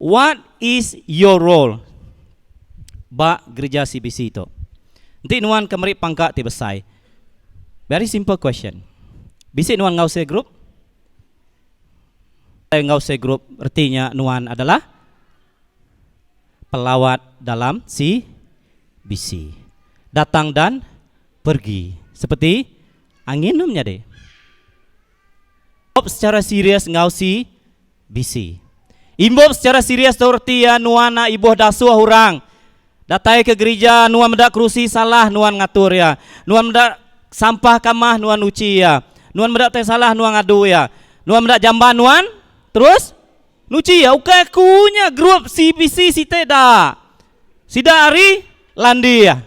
What is your role ba gerija CBC tu? Enti nuan ke meri pangka ti besai. Very simple question. Bisi nuan enggau cell group? Enggau cell group reti nya nuan adalah pelawat dalam CBC. Datang dan pergi seperti angin nu menyadi. Secara serius enggau CBC. Imbop secara serius tu reti iya nuan enda ibuh dasuh orang. Datai ke gerija nuan meda kerusi salah nuan ngatur iya. Nuan meda sampah kamah nuan nuchi iya. Nuan meda tai salah nuan ngadu iya. Nuan meda jamban nuan terus nuchi iya. Ukai aku nya grup CBC siti da. Sida ari landi iya.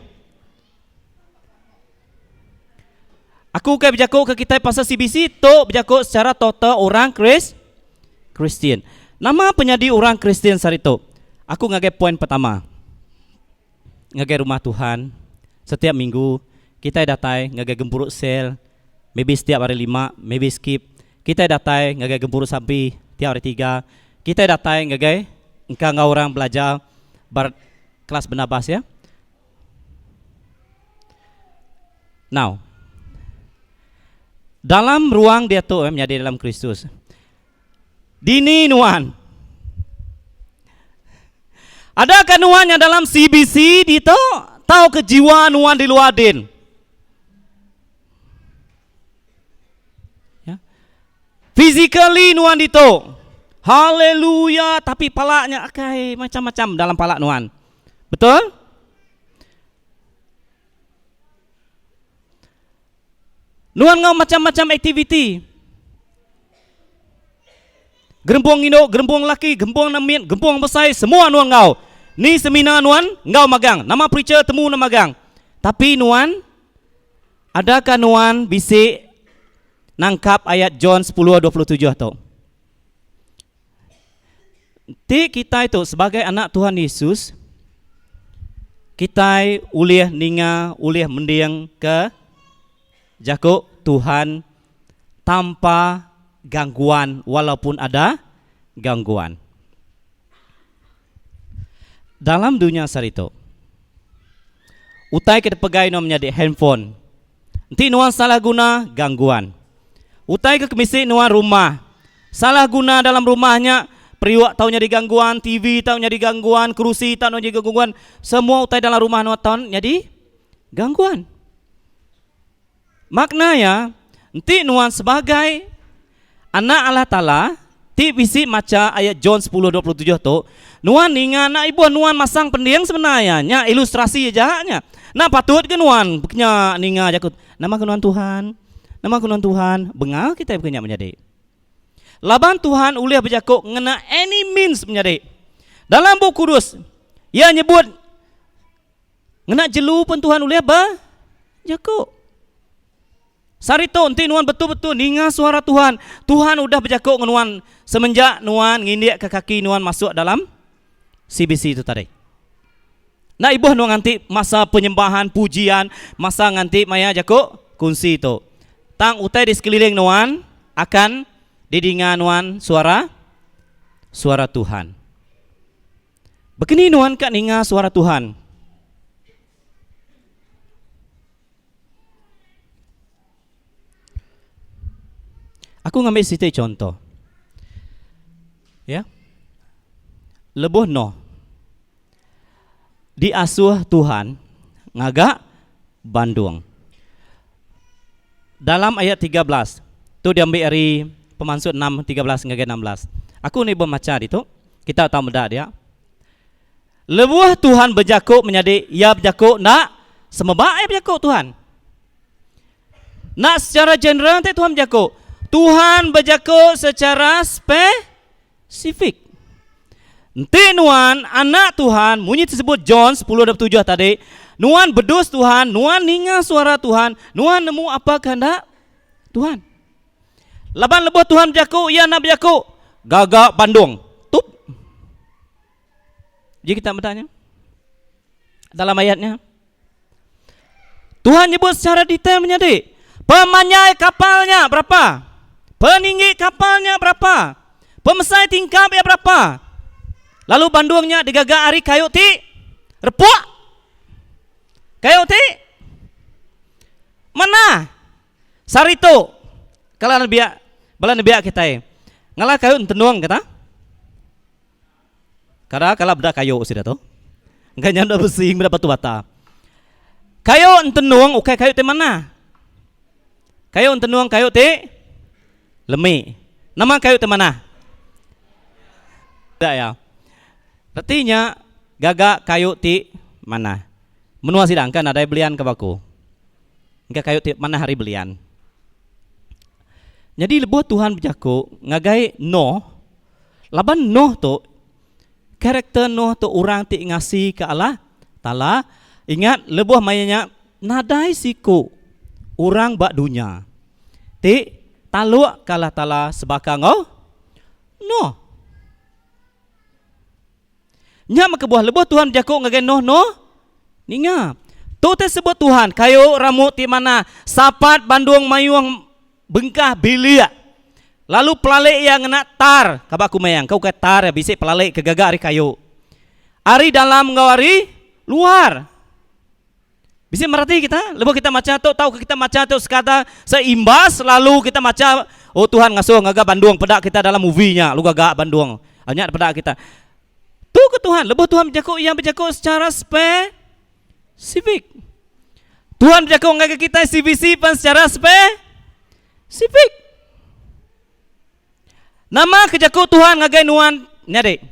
Aku ukai bejaku ke kitai pasal CBC tu bejaku secara total orang Kris Kristian. Nama penyadi orang Kristian sehari tu? Aku ngagai poin pertama. Ngagai rumah Tuhan setiap minggu kitai datai ngagai gempuru sel maybe setiap hari lima maybe skip kitai datai ngagai gempuru sampi tiap hari tiga kitai datai ngagai engka enggau orang belajar bar kelas Barnabas ya. Now, dalam ruang diatu eh, menyadi dalam Kristus. Dini nuan. Adakah nuan yang dalam CBC ditu tau ke jiwa nuan di luar din? Ya. Physically nuan ditu. Haleluya, tapi palaknya akai macam-macam dalam palak nuan. Betul? Nuan enggau macam-macam aktiviti. Gerempung indu, gerempung laki, gempung nemit, gempung besai, semua nuan enggau. Ni semina nuan enggau magang. Nama preacher temu ne magang. Tapi nuan, adakah nuan bisi nangkap ayat John 10:27 tu? Enti kitai tu sebagai anak Tuhan Yesus, kitai ulih ninga, ulih mending ke jaku Tuhan tanpa gangguan walaupun ada gangguan. Dalam dunya sehari tu, utai ke dipegai nuan menyadi handphone. Enti nuan salah guna, gangguan. Utai ke kemisi nuan rumah. Salah guna dalam rumah nya, periuk tau nyadi gangguan, TV tau nyadi gangguan, kerusi tau nyadi gangguan, semua utai dalam rumah nuan tau nyadi gangguan. Makna iya, enti nuan sebagai anak Allah Taala ti bisi macha ayat John 10:27 tu, nuan ninga enda ibuh nuan masang pending sebenar iya. Nya ilustrasi aja nya. Enda patut ke nuan bekenya ninga jaku nama ke nuan Tuhan, nama ke nuan Tuhan, bengal kitai bekenya menyadi. Laban Tuhan ulih bejaku ngena any means menyadi. Dalam Bup Kudus, iya nyebut Ngena jelu pun Tuhan ulih ba jaku. Sehari tu enti nuan betul-betul ninga suara Tuhan, Tuhan udah bejaku ngan nuan semenjak nuan ngindik ke kaki nuan masuk dalam CBC tu tadi. Enda ibuh nuan nganti masa penyembahan, pujian, masa nganti maya jaku kunsi tu. Tang utai di sekeliling nuan akan didinga nuan suara suara Tuhan. Bekeni nuan ka ninga suara Tuhan? Aku ngambi siti contoh. Ya. Lebuh Noah diasuh Tuhan ngaga bandung. Dalam ayat 13, tu diambi ari Pemansut 6, 13 ngagai 16. Aku ni bemacha ditu. Kita tau meda dia. Lebuh Tuhan bejaku menyadi iya bejaku enda semeba iya bejaku Tuhan. Enda secara general enti Tuhan bejaku. Tuhan bejaku secara spesifik. Enti nuan anak Tuhan, munyi ti sebut John 10:27 tadi, nuan bedus Tuhan, nuan ninga suara Tuhan, nuan nemu apa kehendak Tuhan. Laban lebuh Tuhan bejaku, iya enda bejaku, Gaga bandung. Tup. Ji kita meda nya. Dalam ayat nya. Tuhan nyebut secara detail menyadi. Pemanjai kapal nya berapa? Peninggi kapal nya berapa? Pemesai tingkap iya berapa? Lalu bandung nya digaga ari kayu ti repuk. Kayu ti manah. Sehari tu kala nembiak bala nembiak kitai ngalah kayu entenung kita. Kada kala beda kayu sida tu. Engka nya enda besi meda batu bata. Kayu entenung ukai kayu ti manah. Kayu entenung kayu ti lemi. Nama kayu ti manah? Enda iya. Reti nya gaga kayu ti manah. Menua sida engka nadai belian ke baku. Engka kayu ti manah ari belian. Nyadi lebuh Tuhan bejaku ngagai Noah, laban Noah tu, karakter Noah tu orang ti ngasika Allah Taala, ingat lebuh maya nya nadai siku orang ba dunya ti taluk ke Allah Taala sebaka enggau Noah. Nya meh kebuah lebuh Tuhan bejaku ngagai Noah, Noah, ninga. Tu ti sebut Tuhan, kayu ramu ti manah, sapat bandung mayuh bengkah bilik. Lalu pelalik iya ngena tar, kaba aku meh engka ukai tar iya bisi pelalik ke gaga ari kayu. Ari dalam enggau ari luar. Bisi mereti kita lebuh kita macha tu tauka kita macha tu sekata seimbas lalu kita macha oh Tuhan ngasuh ngaga bandung peda kita dalam movie nya lalu gaga bandung nya peda kita. Tu ke Tuhan lebuh Tuhan bejaku iya bejaku secara spesifik. Tuhan bejaku ngagai kitai CBC pan secara spesifik. Nama ke jaku Tuhan ngagai nuan nyadi?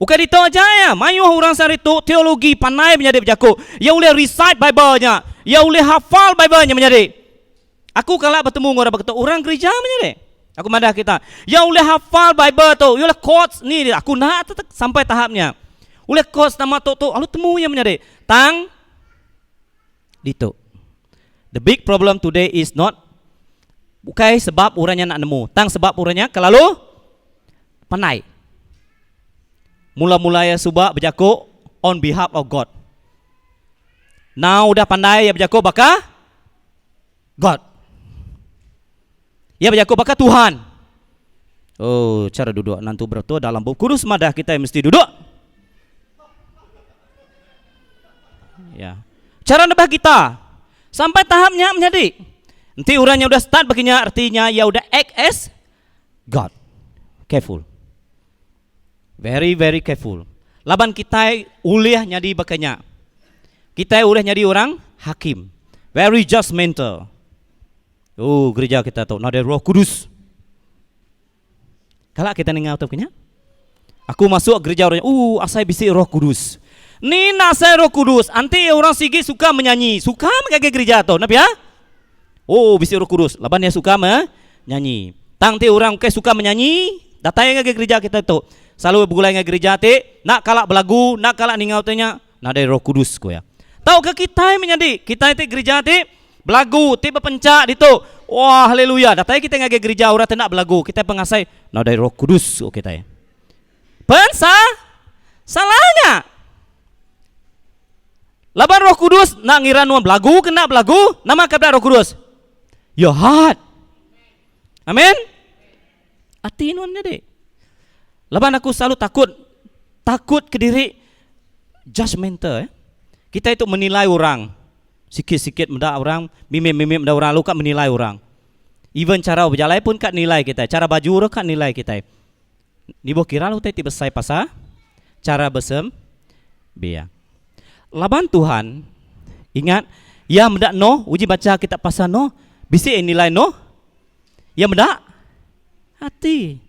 Ukai ditu aja iya, mayuh orang sehari tu teologi pandai menyadi bejaku. Iya ulih recite Bible nya. Iya ulih hafal Bible nya menyadi. Aku kala betemu enggau orang baka tu, orang gerija menyadi. Aku madah kita, iya ulih hafal Bible tu, iya ulih quotes ni aku enda sampai tahap nya. Ulih quotes nama tu tu, lalu temu iya menyadi. Tang ditu. The big problem today is not bukai sebab orang nya enda nemu, tang sebab orang nya kelalu pandai. Mula-mula iya suba bejaku on behalf of God. Now udah pandai iya bejaku baka God. Iya bejaku baka Tuhan. Oh, cara duduk nantu beratur dalam Bup Kudus madah kitai mesti duduk. Ya. Cara nebah kita sampai tahap nya menyadi. Enti orang nya udah start baka nya arti nya iya udah act as God. Careful. Very very careful. Laban kitai ulih nyadi baka nya. Kitai ulih nyadi orang hakim. Very judgmental. Oh gereja kita tu nadai roh kudus. Kala kita ninga utai baka nya? Aku masuk gereja orang nya, uh asai bisi roh kudus. Ni enda asai roh kudus, anti orang sigi suka menyanyi, suka meh ngagai gereja tu, enda pia? Oh bisi roh kudus laban iya suka menyanyi. Tang ti orang ukai suka menyanyi, datai ngagai gereja kita tu, selalu begulai ngagai gereja ti enda kala belagu, enda kala ninga utai nya, nadai roh kudus ku iya. Tauka kitai menyadi, kitai ti gereja ti Belagu ti bepencha ditu. Wah haleluya datai kitai ngagai gerija orang ti enda belagu kitai pengasai nadai roh kudus ku kitai. Pensa salah nya. Laban roh kudus enda ngira nuan belagu ke enda belagu nama ke peda roh kudus? Your heart. Amen. Ati nuan nyadi. Laban aku selalu takut takut kediri judgmental eh. Kitai tu menilai orang. Sikit-sikit meda orang, mimit-mimit meda orang lalu ka menilai orang. Even chara bejalai pun ka nilai kitai, chara baju orang ka nilai kitai. Nibuh kira lah utai ti besai pasal chara besem biang. Laban Tuhan, ingat, Iya meda Noah, uji bacha kita pasal Noah, bisi nilai Noah? Iya meda ati.